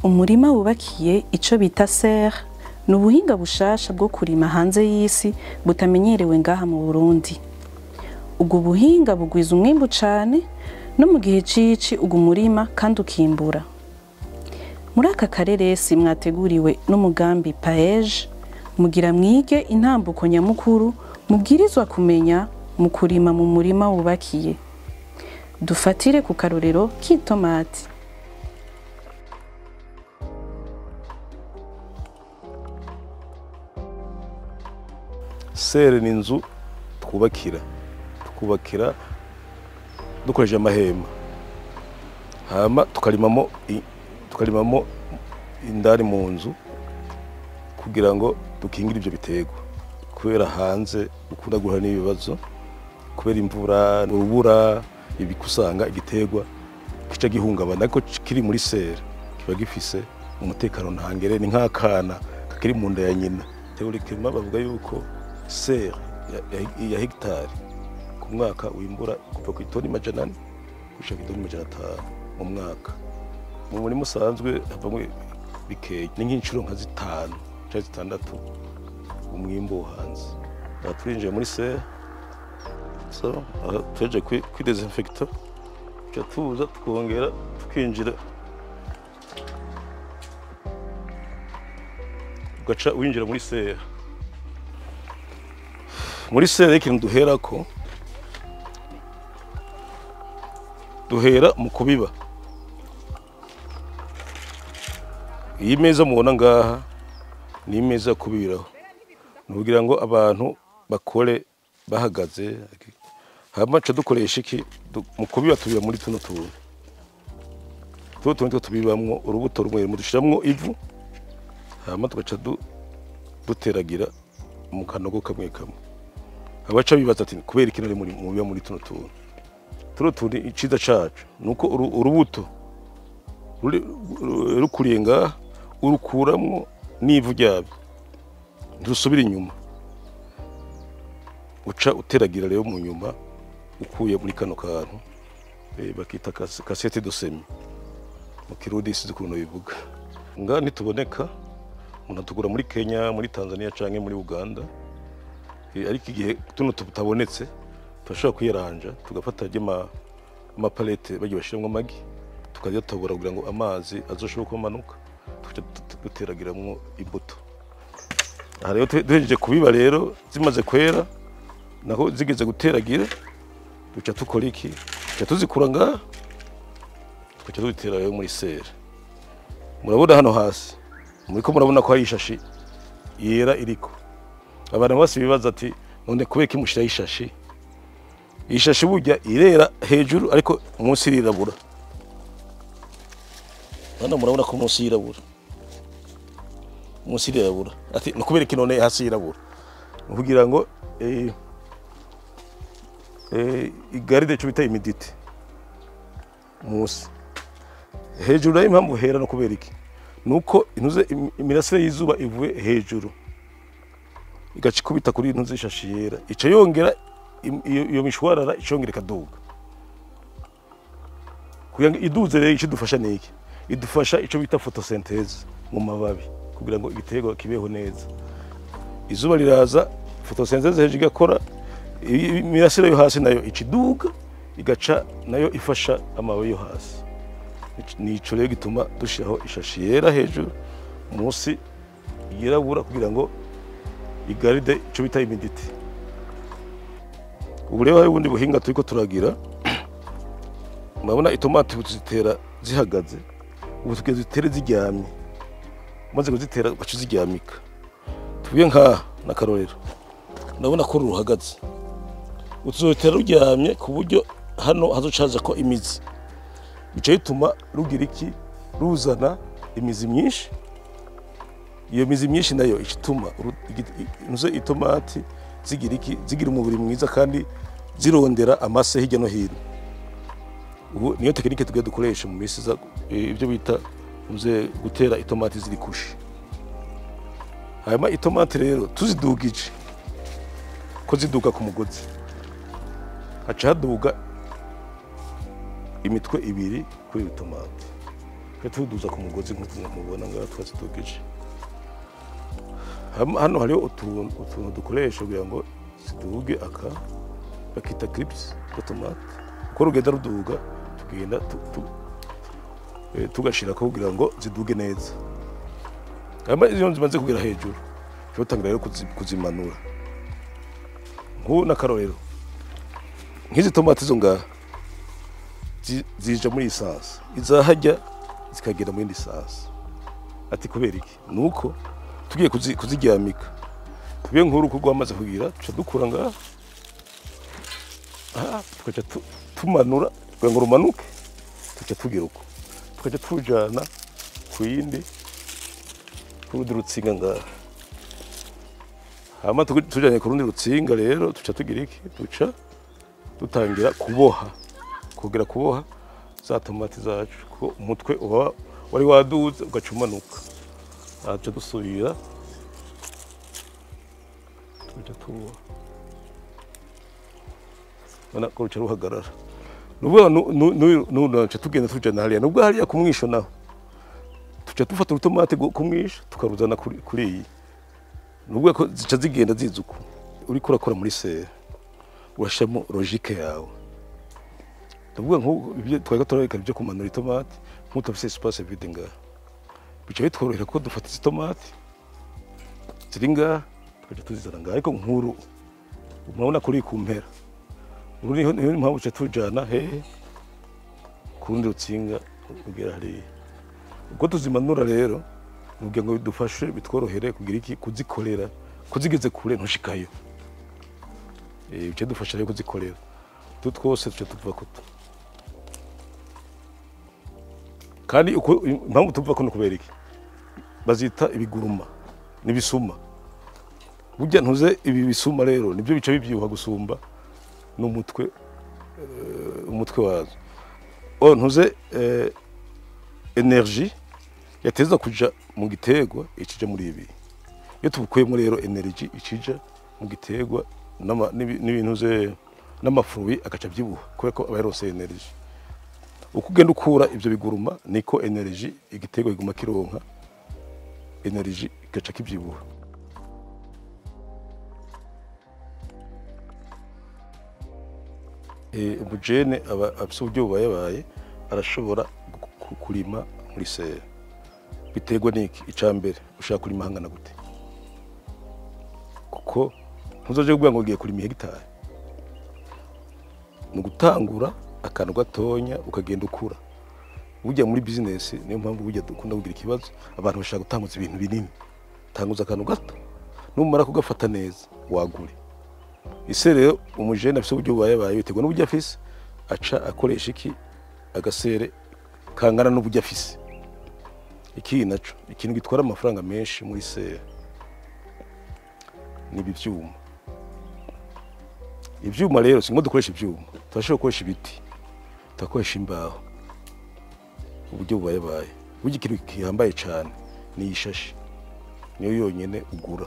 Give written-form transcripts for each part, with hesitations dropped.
Umurima wubakiye ico bita serre ni ubuhinga bushasha bwo kurima hanze y'isi butamenyerewe ngaha mu Burundi. Ubwo buhinga bugwiza umwimbu cane no mu gihe cici ugu murima kandi ukimbura. Muri aka kareresi mwateguriwe n'umugambi PAEJ, mugira mwige intambuko nyamukuru mubwirizwa kumenya mu kurima mu murima wubakiye. Dufatire ku karorero k'itomati. Serre ni inzu twubakira dukoresheje amahema, hama tukarimamo indani mu nzu kugira ngo dukingire ivyo biterwa, kubera hanze ukunda guhura n'ibibazo kubera imvura, urubura, ibikusanga igiterwa kica gihungabana. Ariko kiri muri serre kiba gifise umutekano ntangere, ni nk'akana kakiri mu nda ya nyina. Théoriquement bavuga yuko serre ya hegitari ku mwaka wimbura kuva ku itoni 400 gushika ku itoni 500 mu mwaka. Mu murima usanzwe havamwo bikeya, ni nk'incuro nka 5 canke 6 umwimbu wo hanze. Aha turinjiye muri serre, so aha tuhejeje kwidesinfecta, tuca tuza tukongera tukinjira, ugaca winjira muri serre. Muri serre ikintu duherako, duhera mu kubiba. Iyi meza mubona ngaha ni imeza yo kubibiraho, ni ukugira ngo abantu bakore bahagaze. Hama duca dukoresha iki mu kubiba? Tubiba muri tuno tuntu, tuno tuntu tubibamwo urubuto rumwe rumwe, dushiramwo ivu, hama tugaca duteragira mu kanogo kamwe kamwe. Abaca bibaza ati kubera iki nari mubiba muri tuno tuntu? Tuno tuntu iciza cacu nuko urubuto rukuriye ngaha urukuramwo n'ivu ryabyo, ntirusubira inyuma, uca uteragira rero mu nyuma ukuye muri kano kantu bakita cassette de semis mu Kirundi, sinzi ukuntu bivuga. Ngaha ntituboneka, umuntu atugura muri Kenya, muri Tanzania canke muri Uganda. Ariko igihe tuno tutabonetse turashobora kwiranja tugafata amapalete bagiye bashiramwo amagi, tukayatobora kugira ngo amazi azoshobore kumanuka, tukaca duteragiramwo imbuto. Aha rero duhejeje kubiba rero zimaze kwera, naho zigeze guteragira, duca dukora iki? Duca tuzikura ngaha tukaca tuzitera rero muri serre. Murabona hano hasi muriko murabona ko hari ishashi yera iriko. Abantu bose bibaza ati none kubera iki mushiraho ishashi? Ishashi burya irera hejuru ariko munsi irirabura. Hano murabona ko munsi yirabura, munsi irirabura. Ati ni kubera iki none hasi yirabura? Ni kugira ngo igaride ico bita humidité munsi. Hejuru nayo impamvu hera no kubera iki? Nuko intuze imirasire y'izuba ivuye hejuru igaca ikubita kuri intuze ishashi yera, ica yongera iyo mishwarara icongera ikaduga. Kugira ngo iduze rero ico idufasha ni iki? Idufasha ico bita photosynthèse mu mababi kugira ngo igiterwa kibeho neza. Izuba riraza, photosynthèse hejuru igakora, imirasire yo hasi nayo ica iduga igaca nayo ifasha amababi yo hasi. Nico rero gituma dushiraho ishashi yera hejuru, munsi yirabura kugira ngo igaride ico bita humidité. Ubu rero hari ubundi buhinga turiko turagira. Murabona itomati tuzitera zihagaze, ubu tugiye zitere ziryamye. Umaze kuzitera ugaca uziryamika. Tuvuge nkaha n'akarorero, ndabona ko ruhagaze, utuzotera ruryamye ku buryo hano hazocaza ko imizi, bica bituma rugira iki? Ruzana imizi myinshi. Iyo mizi myinshi nayo ituma itomati zigira iki? Zigira umubiri mwiza kandi zirondera amase hirya no hino. Ubu niyo tekinike tugiye dukoresha mu minsi iza, ibyo bita gutera itomati ziri kushe. Hanyuma itomati rero tuzidugije ko ziduga ku mugozi, haca haduga imitwe ibiri kuri itomati. Tuduza ku mugozi nk'uko mubona ngaha twazidugije. Hano hariho utuntu dukoresha kugira ngo ziduge, aka bakita clips de tomate. Uko rugenda ruduga tugenda tugashirako kugira ngo ziduge neza. Hama izo zimaze kugera hejuru tutangira rero kuzimanura. Nk'ubu n'akarorero nk'izi tomate zo ngaha zija muri essence, izahajya zikagera muri essence. Ati kubera iki? Nuko tugiye kuziryamika tubiye nkuru uko rwamaze kugira, tuca dukura ngaha tukaca tumanura kugira ngo rumanuke, tuca tugira uko tukaca tujana ku yindi kurundi rutsinga ngaha. Hama tujanye ku rundi rutsinga rero tuca tugira iki? Tuca dutangira kuboha, kugira kuboha za tomati zacu, ko umutwe uba wari waduze ugaca umanuka. Tuca dusubira tuca tuboha, ubona ko ruca ruhagarara. Nubwo nuca tugenda tujana hariya, nubwo hariya ku mwisho naho tuca dufata urutomate ku mwisho tukaruzana kuri iyi, nubwo ko zica zigenda ziza uko. Uriko urakora muri serre urashiramo logique yawe. Ndavuga nk'ubu ibyo twari turareka byo kumanura itomate, nk'utafise espace vide ngaha bica bitworohera ko dufata izi tomate ziri ngaha tukaca tuzizana ngaha. Ariko nkuru murabona kuri ku mpera uru niho impamvu tuca tujana hehe ku rundi rutsinga rugera hariya. Uko tuzimanura rero kugira ngo bidufashe bitworohere kugira iki? Kuzikorera, kuzigeze kure ntushikayo. Bica dufasha rero kuzikorera tu twose tuca tuva kuto. Kandi uko impamvu tuva ko no kubera iki? Bazita ibiguruma n'ibisuma. Burya ntuze ibi bisuma rero nibyo bica bibyibuha gusumba n'umutwe umutwe wazo. Ntuze energie yateza kuja mu giterwa ikija muri ibi. Iyo tubukuyemo rero energie ikija mu giterwa n'ibintu ze n'amafruit agaca byibuha kubera ko aba yaronse energie. Uko ugenda ukura ivyo biguruma niko energie igiterwa iguma kironka energie igaca kibyibuha. Umujene aba afise uburyo bubayabaye arashobora kurima muri serre. Biterwa n'iki? Icambere ushaka kurima hangana gute? Kuko ntuzoje kuvuga ngo ugiye kurima hegitari. Ni ugutangura akantu gatonya ukagenda ukura. Burya muri business niyo mpamvu burya dukunda kugira ikibazo, abantu bashaka gutanguza ibintu binini. Tanguza akantu gato, numara kugafata neza wagure. Ise rero umujene afise uburyo bubayabaye biterwa n'uburyo afise, aca akoresha iki? Agasere kangana n'uburyo afise. Iki naco ikintu gitwara amafaranga menshi muri serre ni ibi vyuma. Ivyuma rero singo dukoresha ivyuma, turashobora gukoresha ibiti, turakoresha imbaho. Uburyo bubayabaye. Burya ikintu gihambaye cane ni ishashi, niyo yonyene ugura.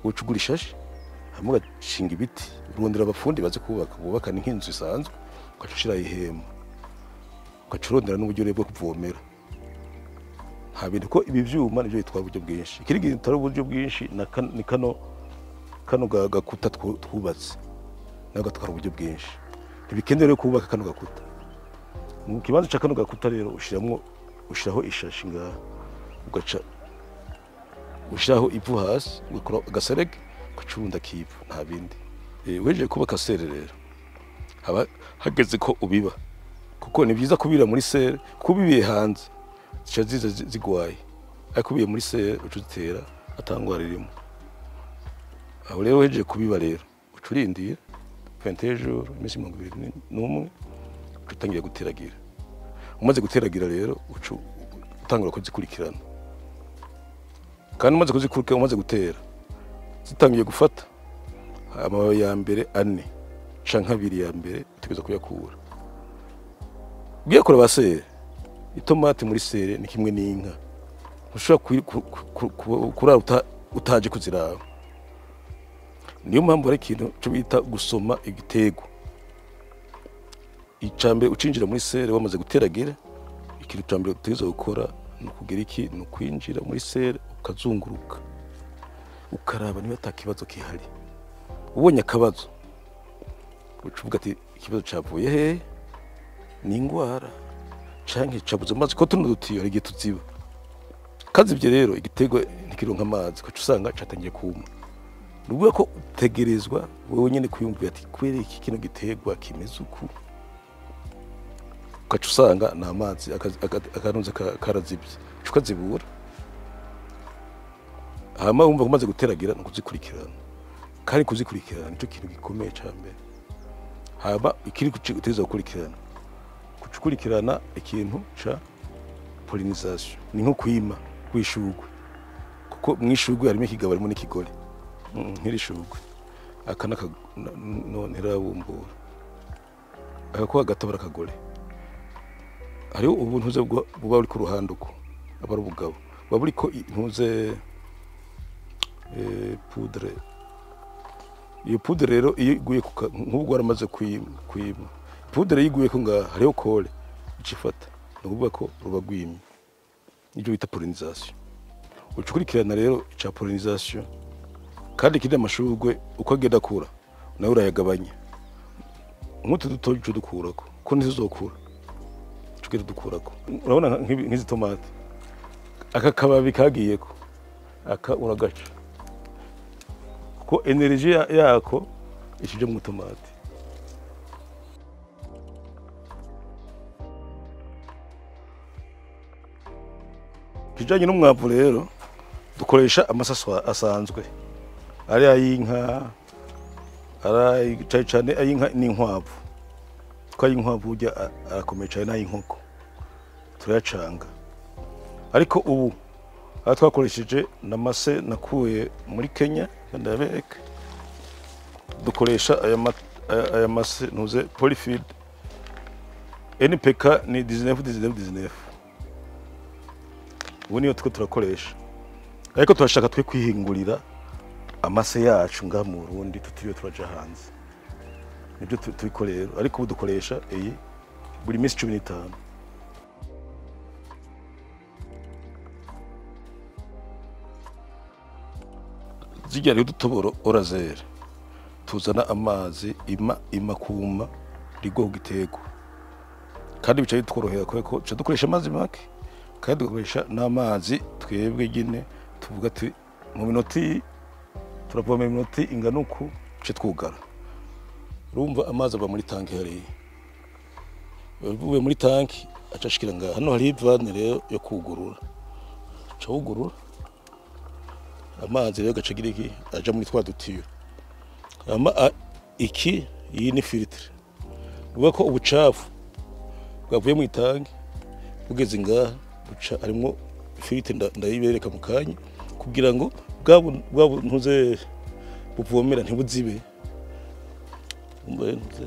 Uca ugura ishashi hamwe ugashinga ibiti, urondera abafundi baze kubaka, bubaka ni nk'inzu isanzwe, ugaca ushiraho ihema, ugaca urondera n'uburyo rero bwo kuvomera. Nta bintu ko ibi vyuma nivyo bitwara uburyo bwinshi. Ikindi kintu gitwara uburyo bwinshi ni kano gakuta twubatse, nako gatwara uburyo bwinshi. Ntibikenewe rero kubaka kano gakuta. Mu kibanza ca kano gakuta rero ushiraho ishashi ngaha, ugaca ushiraho ivu hasi, ugakora agaserege, ugacurunda kivu, nta bindi. Uhejeje kubaka serre rero haba hageze ko ubiba, kuko ni vyiza kubira muri serre, kuko ubibiye hanze zica ziza zigwaye, ariko ubiye muri serre uca uzitera atangwara irimo. Aho rero uhejeje kubiba rero uca urindira 21 jours, iminsi 21, uca utangira guteragira. Umaze guteragira rero uca utangura kuzikurikirana. Kandi umaze kuzikurikirana, umaze gutera, zitangiye gufata amababi ya mbere 4 canke 2 ya mbere utegerezwa kuyakura. Ugiye kuraba serre, itomati muri serre ni kimwe n'inka. Ntushobora kurara utaje kuziraba. Niyo mpamvu hari ikintu cyo bita gusoma igitego. Icambere ucinjira muri serre wamaze guteragira, Ikintu cya mbere utegerezwa gukora ni ukugira iki? Ni ukwinjira muri serre ukazunguruka, ukaraba niba ata kibazo gihari. Ubonye akabazo uca uvuga ati ikibazo cavuye hehe? Ni ingwara canke cabuze amazi? Ko tuno dutiyo hari igihe tuziba, kazivye rero igiterwa ntikironka amazi, ugaca usanga catangiye kuma. Ni ukuvuga ko utegerezwa wewe nyene kwiyumvira ati kubera iki kino giterwa kimeze uku? Ugaca usanga ni amazi akanuze karazivye, uca ukazibura. Hama wumva umaze guteragira ni ukuzikurikirana, kandi kuzikurikirana nico kintu gikomeye ca mbere. Hama ikiri utegerezwa gukurikirana, gukurikirana ikintu ca pollinisation, ni nko kwima kw'ishurwe, kuko mw'ishurwe harimo ikigabo harimo n'ikigore. Nk'iri shurwe aka no ntirabumbura, aka ko hagati aba ari akagore. Hariho ubuntuze buba buri ku ruhande uko aba ari ubugabo, buba buriko intuze poudre. Iyo poudre rero iyo iguye nk'ubwo waramaze kwima, poudre iyo iguye ko ngaha hariho kole ica ifata, ni ukuvuga ko ruba rwimye. Nivyo bita pollinisation. Uca ukurikirana rero ica pollinisation, kandi ikindi amashurwe uko agenda akura nawe urayagabanya. Nk'utu dutoyi uca udukurako ko ntizizokura, uca ugenda udukurako. Urabona nk'izi tomate, aka kababi kagiyeko aka uragaca, kuko energy yako ishije mu tomate. Kijanye n'umwavu rero dukoresha amasaso asanzwe, ari ay'inka, ari cane cane ay'inka n'inkwavu, kuko ay'inkwavu burya arakomeye cane n'ay'inkoko, turayacanga. Ariko ubu aho twakoresheje n'amase nakuye muri Kenya, ndabereka, dukoresha aya mase ntuze polyfeed NPK ni 19 19 19, ubu niyo turiko turakoresha. Ariko turashaka twe kwihingurira amase yacu ngaha mu Burundi tutiriwe turaja hanze, nibyo turiko rero. Ariko ubu dukoresha iyi buri minsi 15. Zirya rero udutoboro orazere tuzana amazi ima kuma rigwa ku giterwa, kandi bica bitworohera kubera ko duca dukoresha amazi make, kandi dukoresha n'amazi twebwe nyine tuvuga ati mu minota turavoma iminota ingana uku duce twugara. Urumva amazi ava muri tanki hariya, avuye muri tanki aca ashikira ngaha. Hano hari ivane rero yo kugurura, aca wugurura amazi rero agaca agira iki, aja muri twa dutiyo. Hama iki iyi ni filtre, uvuga ko ubucafu bwavuye mu itangi bugeze ngaha buca harimwo filtre, ndayibereka mu kanya, kugira ngo bwa ntuze buvomera ntibuzibe. Umva rero ntuze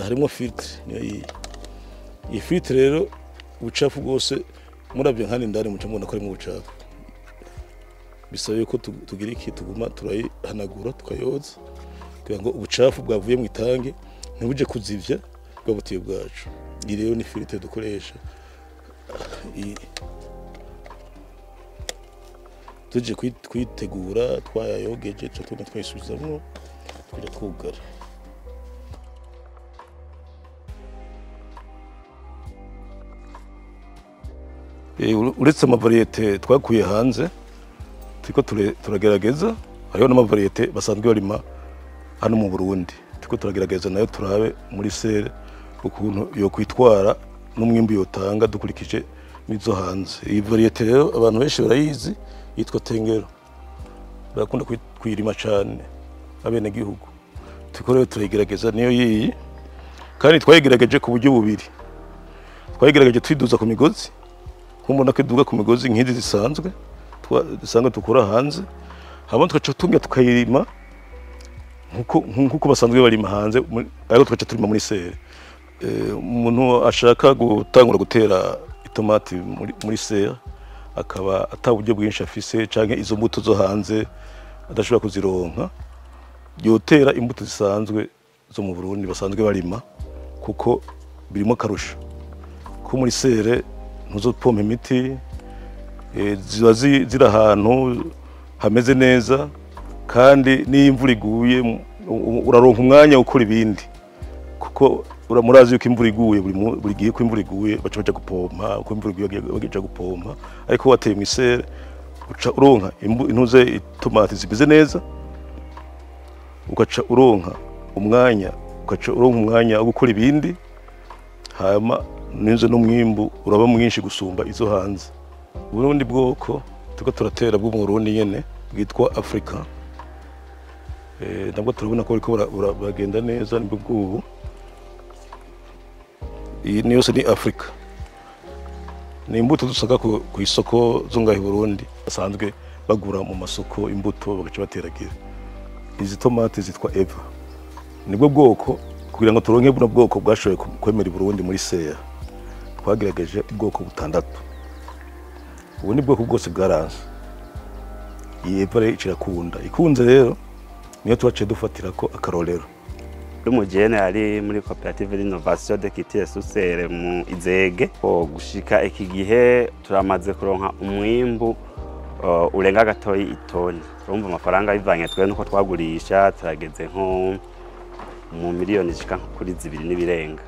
harimwo filtre, niyo iyi. Iyi filtre rero ubucafu bwose muravye nkani ndani muca mubona ko harimwo ubucafu. Bisaba ko tugira iki, tuguma turayihanagura tukayoza kugira ngo ubucafu bwavuye mu itangi ntibuje kuzivya bwa butiyo bwacu. Iyi rero ni filtre dukoresha. Tuje kuyitegura twayayogeje, tuca tuguma twayisubizamwo tukaja twugara. Uretse amavariyete twakuye hanze turiko turagerageza, hariho n'amavariyete basanzwe barima hano mu Burundi, turiko turagerageza nayo turabe muri serre ukuntu yo kwitwara n'umwimbu yotanga dukurikije n'izo hanze. Iyi variyete rero abantu benshi barayizi, yitwa Tengero, barakunda kuyirima cane abenegihugu. Turiko rero turayigerageza niyo yiyi, kandi twayigerageje ku buryo bubiri. Twayigerageje tuyiduza ku migozi, nk'umuntu akiduga ku migozi nk'izi zisanzwe dusanzwe dukura hanze, hama tugaca tumya tukayirima nkuko basanzwe barima hanze, ariko tugaca turima muri serre. Umuntu ashaka gutangura gutera itomati muri serre akaba ata buryo bwinshi afise canke izo mbuto zo hanze adashobora kuzironka, yotera imbuto zisanzwe zo mu Burundi basanzwe barima, kuko birimo akarusho ko muri serre ntuzopompa imiti, ziba ziri ahantu hameze neza, kandi n'iyo imvura iguye uraronka umwanya wo gukora ibindi, kuko murazi yuko imvura iguye buri gihe ko imvura iguye baca baja gupompa, uko imvura iguye baja gupompa. Ariko wateye mu iserre uca uronka intuze itomati zimeze neza, ugaca uronka umwanya, ugaca uronka umwanya wo gukora ibindi, hama ninze n'umwimbu uraba mwinshi gusumba izo hanze. Uburundi bwoko tuko turatera bwo mu Burundi nyene bwitwa Africa, nabwo turabona ko bariko bagenda neza, nibwo bw'ubu. Iyi ni yose ni Africa, ni imbuto dusanga ku isoko zo ngaho i Burundi, basanzwe bagura mu masoko imbuto bagaca bateragira. Izi tomate zitwa Eva, nibwo bwoko. Kugira ngo turonke buno bwoko bwashoboye kwemera i Burundi muri serre, twagerageje ubwoko butandatu, ubu ni bwoko bwose bwaranze. Iyi Eva rero irakunda, ikunze rero niyo tubaciye dufatira ko akarorero. Umujene ari muri koperative d'innovation de culture sous serre mu Izege. Ko gushika iki gihe turamaze kuronka umwimbu urenga gatoyi itoni. Urumva amafaranga bivanye twe nuko twagurisha, turageze nko mu miliyoni zishika kuri 2 n'ibirenga.